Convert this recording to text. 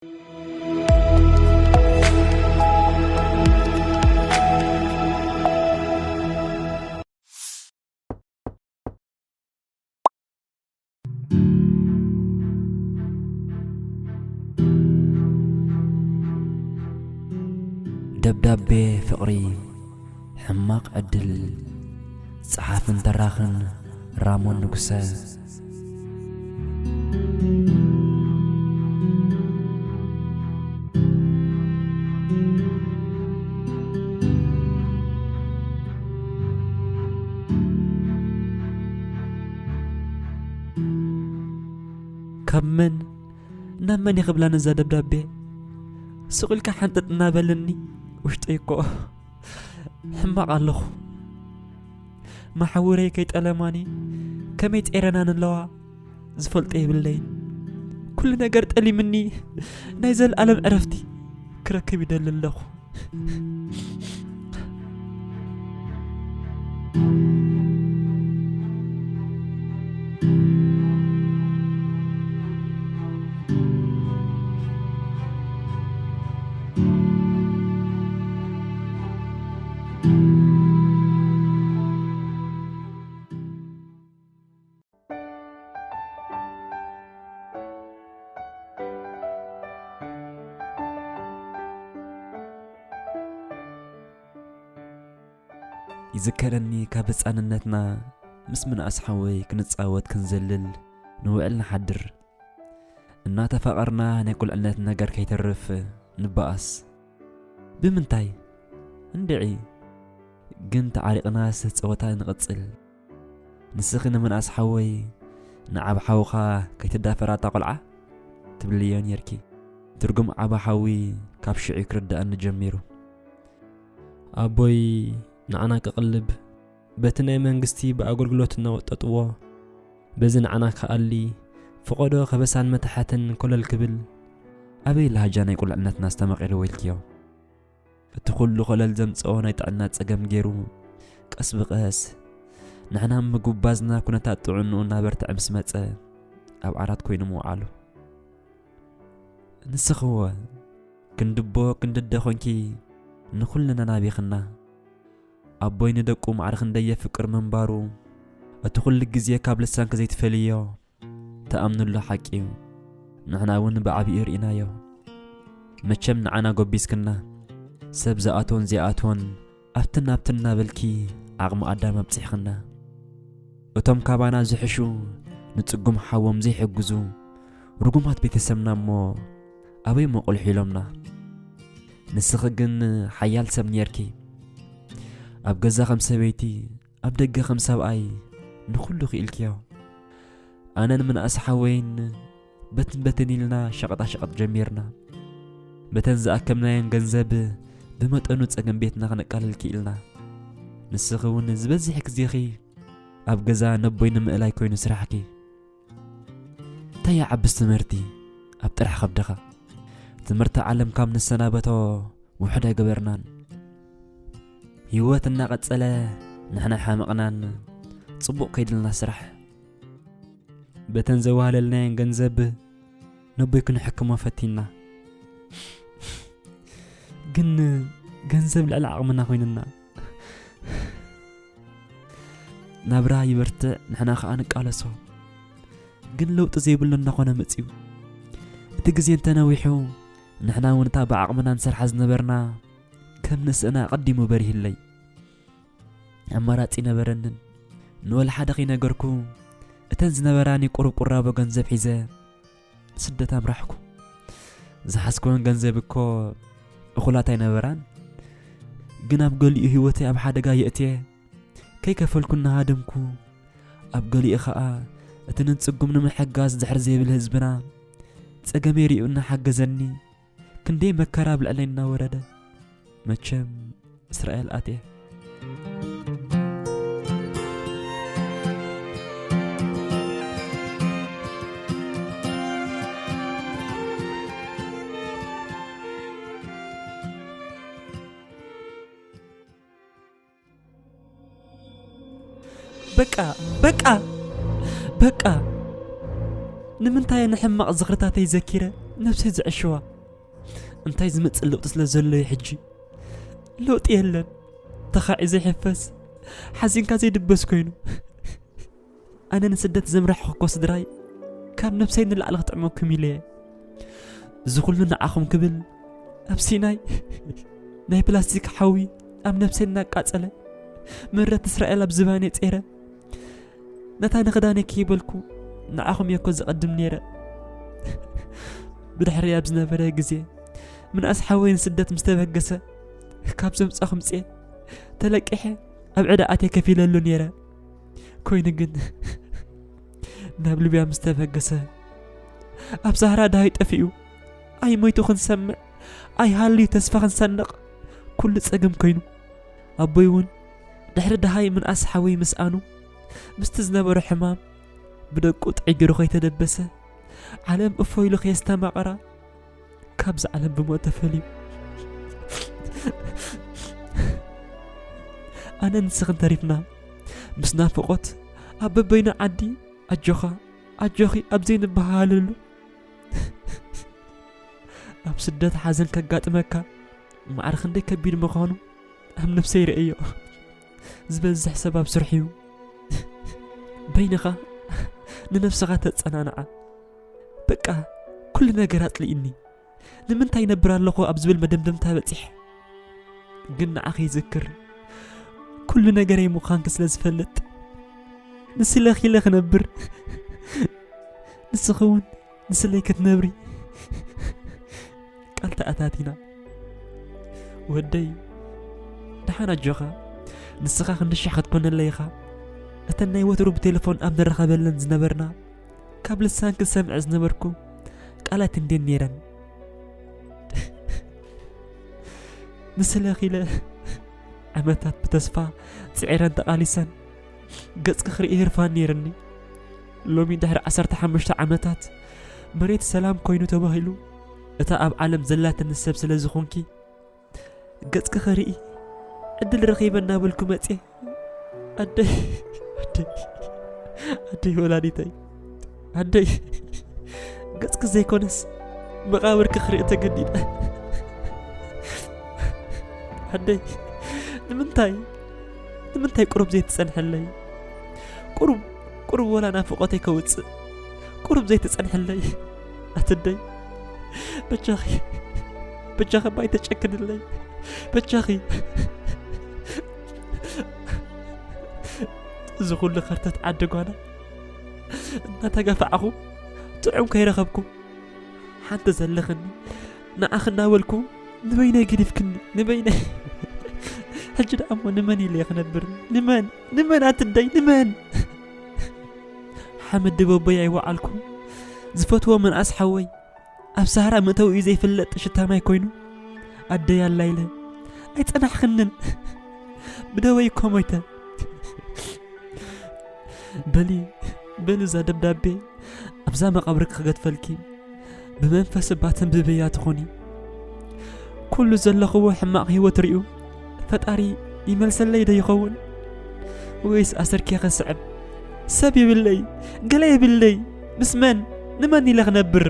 ደብዳቤ ፍቕሪ፣ ሕማቕ ዕድል። ጸሓፍን ተራኽን ራሞን ንጉሰ። ካብ መን ናብ መን ይኽብላ ነዛ ደብዳቤ? ስቕ ኢልካ ሓንጠጥ እናበለኒ ውሽጠይ እኮ ሕማቕ ኣለኹ። መሓውረይ ከይጠለማኒ ከመይ ጸይረናን ኣለዋ ዝፈልጦ የብለይን። ኩሉ ነገር ጠሊምኒ ናይ ዘለኣለም ዕረፍቲ ክረክብ ይደሊ ኣለኹ። ይዝከረኒ ካብ ህፃንነትና ምስ ምንኣስ ሓወይ ክንፃወት ክንዘልል ንውዕል ንሓድር። እናተፋቐርና ናይ ቁልዕነት ነገር ከይተርፍ ንበኣስ። ብምንታይ? እንድዒ። ግን ተዓሪቕናስ ጸወታ ንቕጽል። ንስኺ ንምንኣስ ሓወይ ንዓብ ሓውኻ ከይትዳፈራ እታ ቆልዓ ትብልዮ ኔርኪ። ትርጉም ዓቢ ሓዊ ካብ ሽዑ ክርድኣኒ ጀሚሩ። ኣቦይ ንዓና ክቕልብ በቲ ናይ መንግስቲ ብኣገልግሎት እናወጠጥዎ፣ በዚ ንዓና ክኣሊ፣ ፈቐዶ ከበሳን መታሕትን ኮለል ክብል፣ ኣበይ ላሃጃ ናይ ቁልዕነትና ኣስተማቒርዎ ኢልክዮ? እቲ ኩሉ ኮለል ዘምጽኦ ናይ ጥዕና ጸገም ገይሩ፣ ቀስ ብቐስ ንሕና ምጉባዝና ኩነታት ጥዕንኡ እናበርትዐ ምስ መጸ፣ ኣብ ዓራት ኮይኑ ምውዓሉ። ንስኽዎ ክንድቦ ክንድደ ኾንኪ ንኹልና ናቢኽና። ኣቦይ ንደቁ ማዕረ ክንደይ የፍቅር ምንባሩ፣ እቲ ኩሉ ግዜ ካብ ልሳንኪ ዘይትፈልዮ ትኣምንሉ ሓቂ እዩ። ንሕና እውን ብዓቢኡ ርኢናዮ። መቸም ንዓና ጎቢዝክና፣ ሰብ ዝኣትዎን ዘይኣትዎን ኣብትን ኣብትን እናበልኪ ዓቕሚ ኣዳም ኣብጺሕኽና። እቶም ካባና ዝሕሹ ንጽጉም ሓዎም ዘይሕግዙ ርጉማት ቤተሰብና እሞ ኣበይ እሞ ቁልሕ ኢሎምና? ንስኺ ግን ሓያል ሰብ ኔርኪ። ኣብ ገዛ ከም ሰበይቲ፣ ኣብ ደገ ከም ሰብኣይ ንኹሉ ክኢልክዮ። ኣነን ምንኣስ ሓወይን በትን በትን ኢልና ሸቐጣ ሸቐጥ ጀሚርና። በተን ዝኣከብናየን ገንዘብ ብመጠኑ ጸገም ቤትና ክነቃልል ክኢልና። ንስኺ እውን ዝበዝሕ ግዜኺ ኣብ ገዛ ነቦይ ንምእላይ ኮይኑ ስራሕኪ። እንታይ ይዓብስ ትምህርቲ ኣብ ጥራሕ ከብድኻ። ትምህርቲ ዓለም ካብ ንሰናበቶ ውሑድ ኣይገበርናን። ህይወት እናቐጸለ ንሕና ሓመቕናን ጽቡቕ ከይድልና ስራሕ። በተን ዘዋህለልናየን ገንዘብ ነቦይ ክንሕክሞ ፈቲና። ግን ገንዘብ ልዕሊ ዓቕምና ኮይንና። ናብራ ይበርትዕ፣ ንሕና ኸኣ ንቃለሶ። ግን ለውጢ ዘይብሉ እናኾነ መጺኡ። እቲ ግዜ እንተነዊሑ፣ ንሕና እውን እታ ብዓቕምና ንሰርሓ ዝነበርና ከም ንስእና ኣቐዲሙ በሪህለይ። ኣማራጺ ነበረንን። ንወላ ሓደ ከይነገርኩ፣ እተን ዝነበራኒ ቁሩብ ቁራቦ ገንዘብ ሒዘ ስደት ኣምራሕኩ። ዝሓዝኩወን ገንዘብ እኮ እኹላት ኣይነበራን፣ ግን ኣብ ገሊኡ ህይወተይ ኣብ ሓደጋ የእትየ። ከይከፈልኩ እናሃደምኩ፣ ኣብ ገሊኡ ኸኣ እቲ ንጽጉም ንምሕጋዝ ድሕር ዘይብል ህዝብና ጸገመይ ሪኡ እናሓገዘኒ፣ ክንደይ መከራ ኣብ ልዕለይ እናወረደ፣ መቸም እስራኤል ኣትየ። በቃ፣ በቃ፣ በቃ። ንምንታይ ንሕማቕ ዝኽርታተይ ዘኪረ ነብሰይ ዝዕሽዋ? እንታይ ዝመጽእ ለውጢ ስለ ዘሎ እዩ ሕጂ? ለውጢ የለን። ተኻዒ ዘይሕፈስ፣ ሓዚንካ ዘይድበስ ኮይኑ። ኣነ ንስደት ዘምራሕኹ እኮ ስድራይ፣ ካብ ነብሰይ ንላዕሊ ክጥዕመኩም ኢለ እየ። እዚ ኩሉ ንዓኹም ክብል ኣብ ሲናይ ናይ ፕላስቲክ ሓዊ ኣብ ነብሰይ እናቃጸለ፣ ምረት እስራኤል ኣብ ዝባነይ ጸይረ፣ ነታ ንኽዳነይ ከይበልኩ ንዓኹም እየ እኮ ዘቐድም ነይረ። ብድሕሪ ኣብ ዝነበረ ግዜ ምንኣስ ሓወይ ንስደት ምስ ተበገሰ፣ ካብ ዘምጻኹ ምጽኤ ተለቂሐ ኣብ ዕዳ ኣትየ ከፊለሉ ነይረ። ኮይኑ ግን ናብ ሊብያ ምስ ተበገሰ፣ ኣብ ሳህራ ደሃይ ጠፊኡ፣ ኣይ ሞይቱ ክንሰምዕ፣ ኣይ ሃልዩ ተስፋ ክንሰንቕ ኩሉ ጸገም ኮይኑ። ኣቦይ እውን ድሕሪ ደሃይ ምንኣስ ሓወይ ምስኣኑ፣ ምስቲ ዝነበሮ ሕማም ብደቁ ጥዒ ገይሩ ከይተደበሰ፣ ዓለም እፎ ኢሉ ከየስተማቐራ፣ ካብዚ ዓለም ብሞት ተፈልዩ። ኣነ ንስኽን ተሪፍና ምስ ናፍቖት ኣብ በበይኑ ዓዲ፣ ኣጆኻ፣ ኣጆኺ ኣብ ዘይንበሃሃለሉ፣ ኣብ ስደት ሓዘን ከጋጥመካ ማዕረ ክንደይ ከቢድ ምዃኑ ኣብ ነብሰይ ርእዮ። ዝበዝሕ ሰብ ኣብ ስርሑ እዩ። በይንኻ ንነብስኻ ተጸናንዓ። በቃ ኩሉ ነገር ኣጽሊእኒ። ንምንታይ ይነብር ኣለኹ ኣብ ዝብል መደምደምታ በጺሐ። ግን ንዓኺ ይዝክር። ኩሉ ነገረይ ምዃንኪ ስለ ዝፈልጥ፣ ንስለኺ ኢለ ክነብር፣ ንስኺ እውን ንስለይ ክትነብሪ ቃል ተኣታቲና። ወደይ፣ ደሓን ኣጆኻ። ንስኻ ክንዲ ሽሕ ክትኮነለይ ኢኻ። እተን ናይ ወትሩ ብቴሌፎን ኣብ ንራኸበለን ዝነበርና፣ ካብ ልሳንኪ ዝሰምዐ ዝነበርኩ ቃላት እንድየን ነይረን። ንስለኺ ኢለ ዓመታት ብተስፋ ጽዒረን ተቓሊሰን፣ ገጽኪ ክርኢ ህርፋን ነይርኒ። ሎሚ ድሕሪ ዓሰርተ ሓሙሽተ ዓመታት መሬት ሰላም ኮይኑ ተባሂሉ፣ እታ ኣብ ዓለም ዘላትኒ ሰብ ስለ ዝኾንኪ፣ ገጽኪ ክርኢ ዕድል ረኺበ እናበልኩ መጽየ። ኣደይ፣ ኣደይ፣ ኣደይ ወላዲተይ፣ ኣደይ፣ ገጽኪ ዘይኮነስ መቓብርኪ ክርኢ ተገዲደ። ኣደይ፣ ንምንታይ፣ ንምንታይ ቁሩብ ዘይትጸንሐለይ? ቁሩብ፣ ቁሩብ ወላ ናፍቖተይ ከውጽእ ቁሩብ ዘይትጸንሐለይ? ኣትደይ፣ በጃኺ፣ በጃኺ እባ ኣይተጨክንለይ፣ በጃኺ። እዚ ኩሉ ከርተት ዓዲ ጓና እናተጋፋዕኹ ጥዑም ከይረኸብኩ፣ ሓንቲ ዘለኽኒ ንዓኺ እናበልኩ ንበይነይ ገዲፍክኒ፣ ንበይነይ። ሕጂ ደኣ እሞ ንመን ኢለ እየ ክነብር? ንመን? ንመን ኣትደይ? ንመን? ሓመድ ድበቦይ ኣይወዓልኩ። ዝፈትዎ ምንኣስ ሓወይ ኣብ ሳህራ መእተዊኡ ዘይፍለጥ ሽታ ማይ ኮይኑ፣ ኣደይ ኣላ ኢለ ኣይጸናሕኽንን። ብደወይ እኮ ሞይተ። በሊ፣ በሊ እዛ ደብዳቤ ኣብዛ መቓብርኪ ክገድፈልኪ፣ ብመንፈስ እባ ተንብብያ ትኾኒ። ኩሉ ዘለኽዎ ሕማቕ ህይወት ርእዩ ፈጣሪ ይመልሰለይ ዶ ይኸውን? ወይስ ኣሰርኪ ክስዕብ? ሰብ የብለይ፣ ገለ የብለይ። ምስ መን? ንመን ኢለ ክነብር?